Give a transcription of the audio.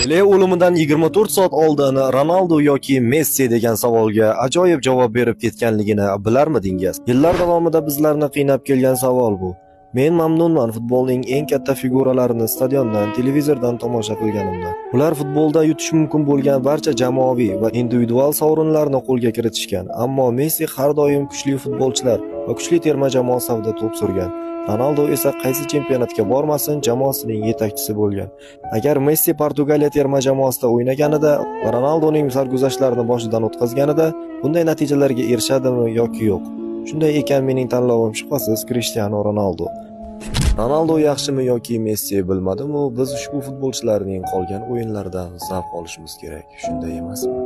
Pele o'limidan 24 soat oldin Ronaldo yoki Messi degan savolga ajoyib javob berib ketganligini bilarmidingiz? Yillar davomida bizlarni qiynab kelgan savol bu. Men mamnunman futbolning eng katta figuralarini stadiondan, televizordan tomosha qilganimdan. Ular futbolda yutish mumkin bo'lgan barcha jamoaviy va individual sovrinlarni qo'lga kiritishgan, ammo Messi har doim kuchli futbolchilar va kuchli terma jamoa safida to'p surgan. Ronaldo esa qaysi chempionatga bormasin jamoasining yetakchisi bo'lgan. Agar Messi Portugaliya terma jamoasida o'ynaganida va Ronaldoning sarguzashtlarini boshidan o'tkazganida bunday natijalarga erishadimi yoki yo'q? Shunday ekan mening tanlovim shubhasiz Cristiano Ronaldo. Ronaldo yaxshimi yoki Messi bilmadim-u, biz ushbu futbolchilarning qolgan o'yinlaridan zavq olishimiz kerak, shunday emasmi?